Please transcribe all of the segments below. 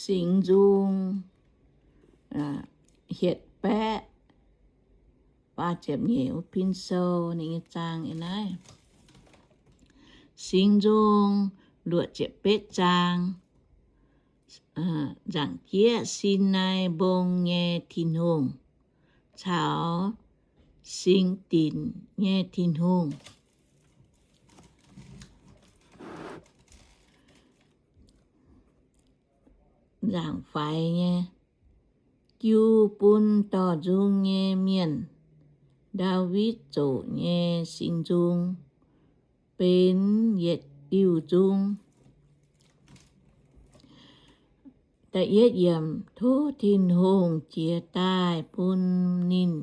Singx Nzung hietc baeqv faah ziepc nyeic wuov pin sou ninh nyei zaang ih naaiv. Singx Nzung luoqc ziepc betv zaang. Nzaangc jieqv Sinai Mbong nyei Tin-Hungh caux Singx Dinc nyei Tin-Hungh. Nzaangc faix nyei. Jiu bun dorh nzung nyei mienh. Ndaawitv zoqc nyei singx nzung benx yietc diuh nzung. Da'yietv yiemc, tov Tin-Hungh jiez daaih bun ninh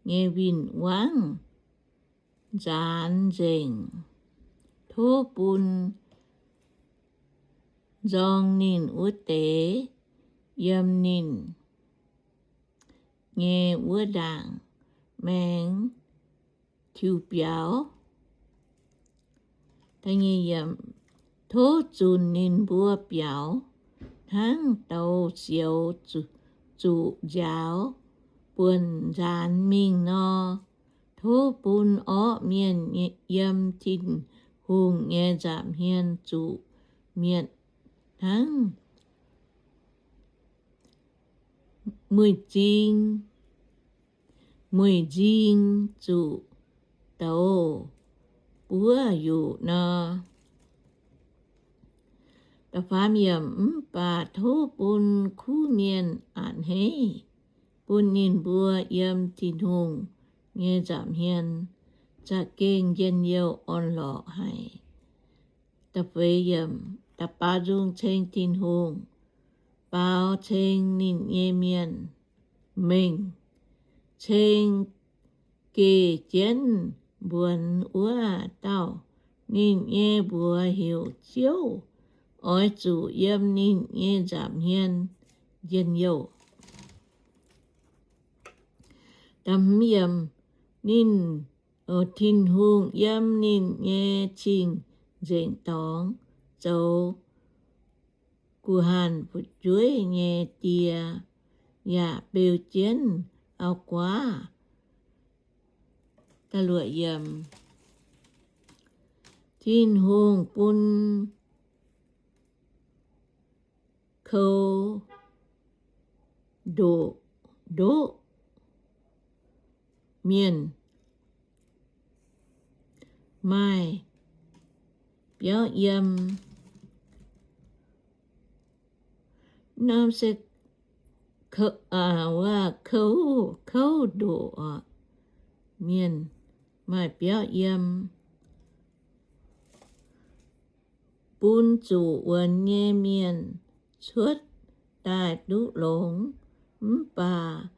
nyei win-wangv nzaanx nzengc. Tov bun nzorng ninh wuov deix yiem ninh nyei wuov ndaangc maengx tiux biaux. Tov zunc ninh mbuo biaux hnangv douz sioux zuqc nziaaux buonc nzaanx mingh nor. Tov bun orqv mienh yiem Tin-Hungh nyei nza'hmien zuqc mietc hnangv mueiz-nzing, mueiz-nzing zuqc douz buov yuqc nor. Mv baac tov bun kuv mienh a'hneiv, bun ninh mbuo yiem Tin-Hungh nyei nza'hmien za'gengh njien-youh orn-lorqc haic. Da'faam nzung ceng Tin-Hungh, baaux ceng ninh nyei mienh mengh, ceng geh jienv mbuonx wuov dauh. Ninh nyei mbuox heuc Ziouv. Oix zuqc yiem ninh nyei nza'hmien njien-youh. Ninh, Tin-Hungh yiem ninh nyei cing-nzengc dorngx zoux guh hanh fu'jueiv nyei die, yaac beu jienv auv-guaav. Tin-Hungh bun kou ndoqc ndoqv mienh maaih biauv yiem. Norm se wuov kouv, kouv ndoqc mienh maaih biauv yiem, bun zuqc wuonx nyei mienh cuotv daaih duqv longx. Mv baac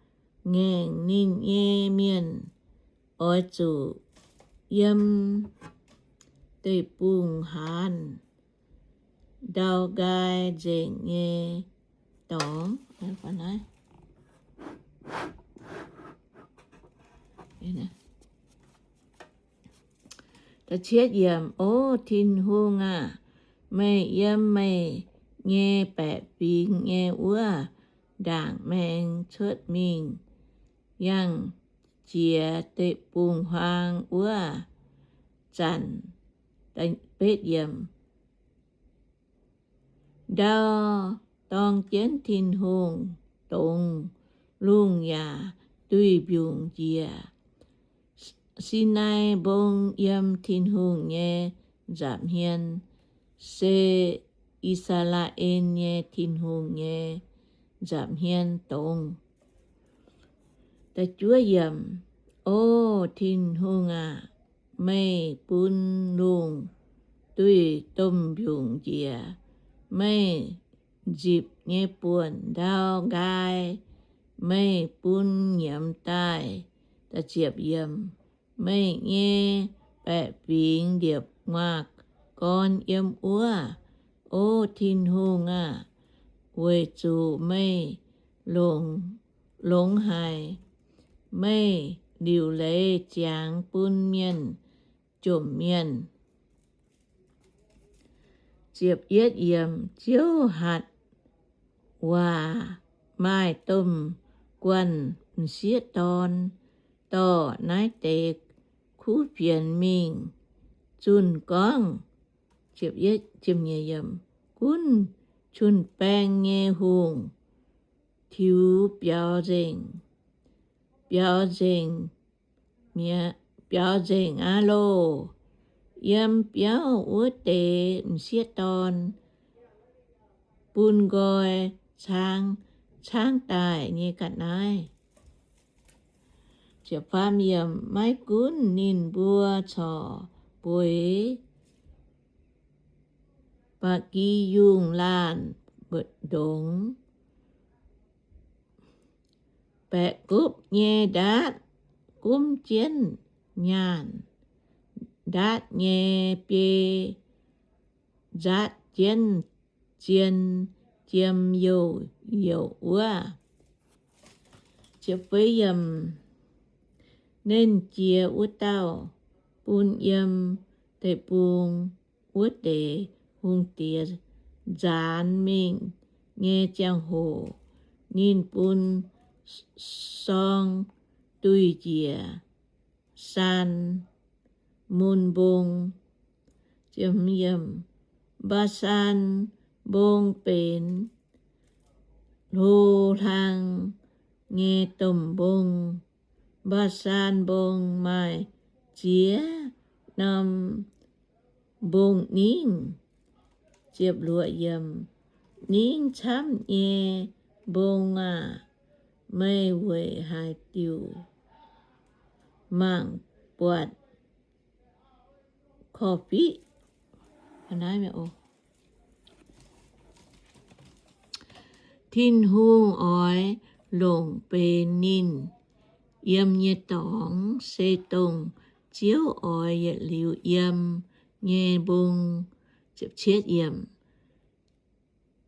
ngaengc ninh nyei mienh oix zuqc yiem deic-bung-haanz ndau nqaai nzengc nyei dorngx. O Tin-Hungh aah! Meih yiem meih nyei baeqc fingx nyei wuov ndaangc maengx cuotv mingh, yangh jiex deic-bung-huaang wuov zanc. Ndau dorng jienv Tin-Hungh dongz, lungh yaac duih mbiungc njiec. Sinaai Mbong yiem Tin-Hungh nyei nza'hmien, se I^saa^laa^en nyei Tin-Hungh nyei nza'hmien dongz. O Tin-Hungh aac, meih bun lungh duih domh mbiungc njiec, meih nzipc nyei buonc ndau nqaai meih bun nyiemz daaih. Meih nyei baeqc fingx liepc nguaaz gorn yiem wuov. O Tin-Hungh aah! Weic zuqc meih longx haic, meih liuc leiz ziangx bun mienh jomc mienh. Ziouv hatc waac maaih domh guanh m'sieqv dorn dorh naaiv deix kuv fienx mingh zunh gorngv, gunv jun-baeng nyei hungh tiux biaux nzengc, biaux nzengc, biaux nzengc aqv loh. Yiem biauv wuov deix m'sieqv dorn bun nqoi caangv, caangv daaih nyei ga'naaiv. Maiv gunv ninh mbuo corc bueix ba'gi yungh laanh ndongx, baeqc gopv nyei ndaatv gomv jienv nyaanh, ndaatv nyei biei nzaatv jienv zien jiem youc youc wuov. Nernh Jiex wuov dauh bun yiem deic-bung wuov deix hungh diex nzaanx mingh nyei ziangh hoc, ninh bun sorng duih njiec Saan^mon Mbong. Mbaa^saan Mbong benx hlo hlang nyei domh mbong. Mbaa^saan Mbong maaih ziex norm mbong ningv. Ningv camv nyei mbong aah! Meih weic haaix diuc mangc buatc korv-fiqv? Tin-Hungh oix longc benx ninh yiem nyei dorngx, se dongh Ziouv oix yietc liuz yiem nyei mbong.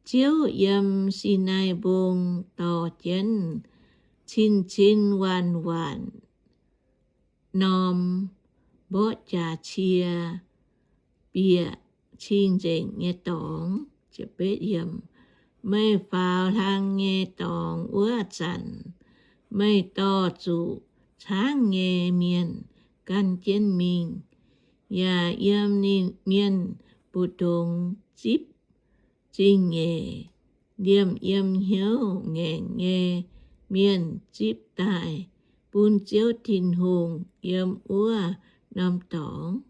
Ziouv yiem Sinai Mbong dorh jienv cin-cin waanc-waanc norm mborqv jaax cie bieqc cing-nzengc nyei dorngx. Meih faaux hlang nyei dorngx wuov zanc, meih dorh zuqc caangv nyei mienh gan jienv mingh, yaac yiem mienh mbu'ndongx zipv zingh nyeic, liemh yiem hnyouv ngaengc nyei mienh zipv daaih bun Ziouv Tin-Hungh yiem wuov norm dorngx.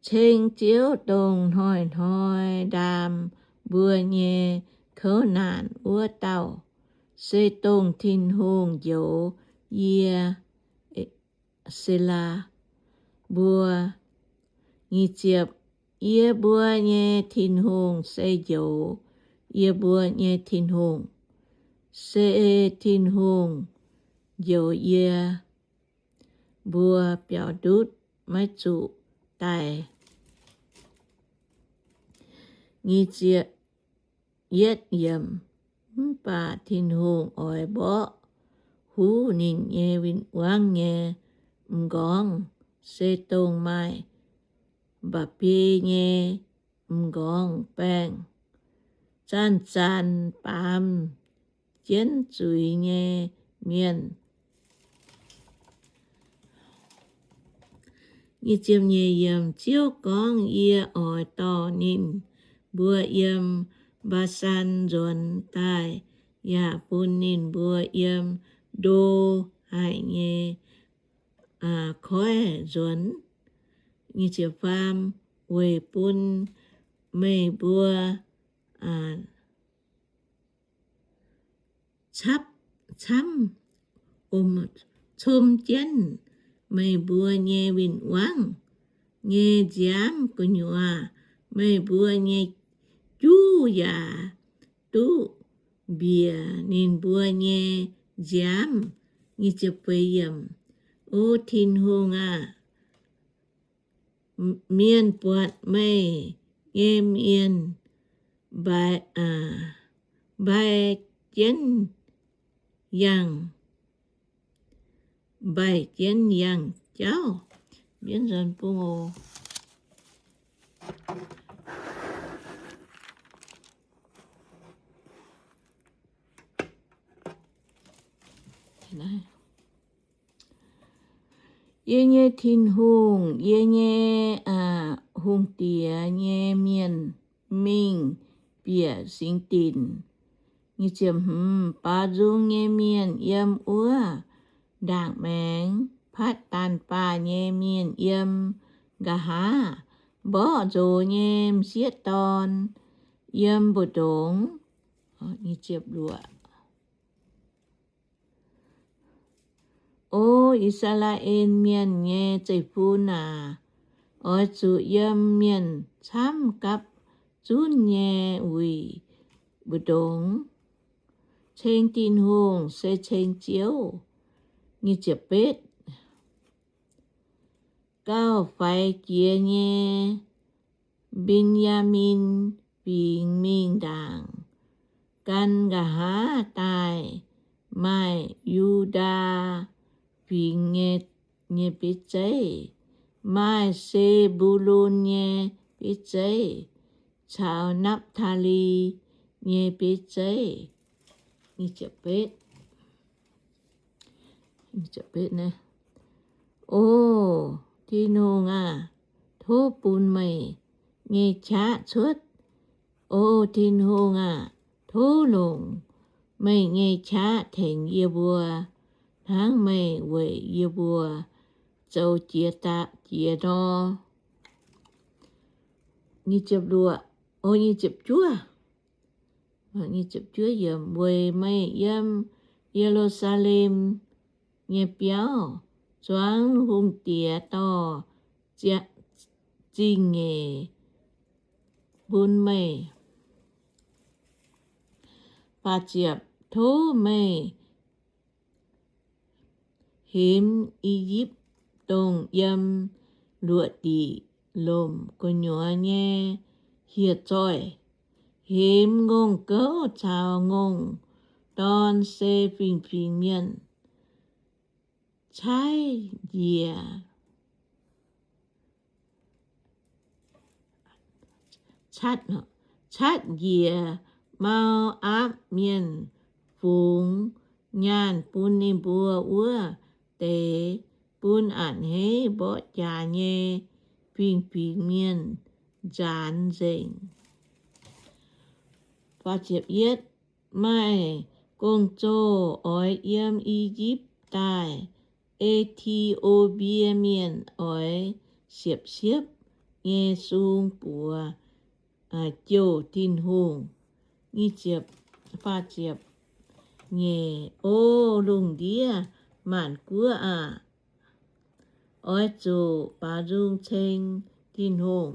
Ceng Ziouv, dongh hnoi-hnoi ndaam mbuo nyei kouv naanc wuov dauh, se dongh Tin-Hungh njoux yie. Selaa. Mbuo, yie mbuo nyei Tin-Hungh se njoux yie mbuo nyei Tin-Hungh, se Tin-Hungh njoux yie mbuo biaux ndutv, maiv zuqc daic. Mv baac Tin-Hungh oix mborqv huv ninh nyei win-wangv nyei m'nqorngv, se dongh maaih mba'biei nyei m'nqorngv baengh, zanc-zanc baamz jienv zuiz nyei mienh. Ziouv gorngv, Yie oix dorh ninh mbuo yiem Mbaa^san nzuonx daaih, yaac bun ninh mbuo yiem ndo haic nyei koiv nzuonx, weic bun meih mbuo camv, om, com jienv meih mbuo nyei win-wangv nyei nziaamv gu'nyuoz. Meih mbuo nyei juv yaac duqv mbiec ninh mbuo nyei nziaamv. O Tin-Hungh aah! Mienh buatc meih nyei mienh mbaih jienv yangh, mbaih jienv yangh jauv. Yie nyei Tin-Hungh, yie nyei, aa, hungh diex nyei mienh mingh bieqc singx dinc. Baaux nzung nyei mienh yiem wuov ndaangc maengx, patv daanh baah nyei mienh yiem nqa'haav, mborqv nzox nyei m'sieqv dorn yiem mbu'ndongx. O I^saa^laa^en Mienh nyei zeiv-fun aac, oix zuqc yiem mienh camv gapv zunv nyei wuic mbu'ndongx ceng Tin-Hungh, se ceng Ziouv. Gauh faix jiex nyei Mben^yaa^min Fingx mingh ndaangc, gan nqa'haav daaih maaih Yu^ndaa Fingx nyei bieiv zeiv, maaih Se^mbu^lon nyei bieiv zeiv caux Napv^taa^li nyei bieiv zeiv. O Tin-Hungh aah! Tov bun meih nyei qaqv cuotv. O Tin-Hungh aah! Tov longc meih nyei qaqv tengx yie mbuo, hnangv meih weic yie mbuo zoux jiex daaih jiex nor. Weic meih yiem Ye^lu^saa^lem nyei biauv zuangx hungh diex dorh zingh nyeic bun meih. Tov meih hemx I^yipv Dongh yiem luoqc diqc lomc gu'nyuoz nyei hieh zoih, hemx ngongh gouv caux ngongh dorn, se fingx-fingx mienh caaiv njiec catv njiec Mau^apv Mienh fungx nyaanh bun ninh mbuo wuov deix, bun a'hneiv mborqv jaax nyei fingx-fingx mienh nzaanx nzengc. Maaih gong-zoh oix yiem I^yipv daaih. E^ti^o^mbie Mienh oix siepv-siepv nyei sung buoz jouh Tin-Hungh. Nyeic, O lungh ndiev maanc guoqv aah! Oix zuqc baaux nzung ceng Tin-Hungh.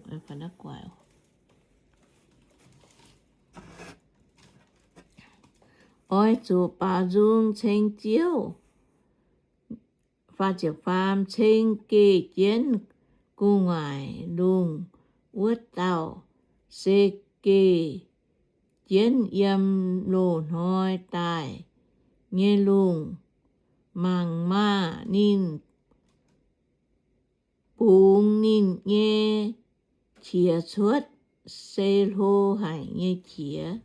Oix zuqc baaux nzung ceng Ziouv. Ceng geh jienv gu'nguaaic lungh wuov dauh, se geh jienv yiem loz-hnoi daaih nyei lungh. Mangc maah! Ninh bungx ninh nyei qiex cuotv, se hlo haic nyei qiex.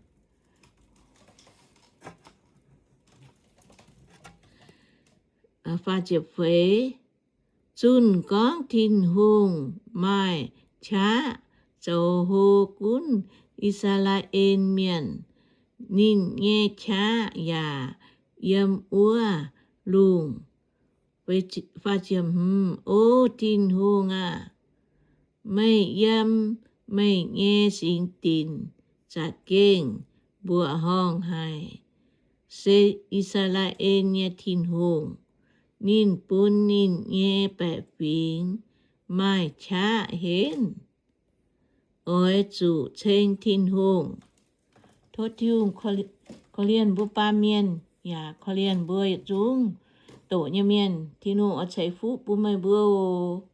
Zunh gorngv Tin-Hungh maaih qaqv zoux hlo gunv I^saa^laa^en Mienh. Ninh nyei qaqv yaac yiem wuov lungh. O Tin-Hungh aah! Meih yiem meih nyei singx dinc za'gengh mbuoqc horngh haic, se I^saa^laa^en nyei Tin-Hungh. Ninh bun ninh nyei baeqc fingx maaih qaqv henv. Oix zuqc ceng Tin-Hungh. Tov Tin-Hungh korv-lienh mbuo baamh mienh yaac korv-lienh mbuo yietc zungv doqc nyei mienh. Tin-Hungh oix ceix fuqv bun meih mbuo oc.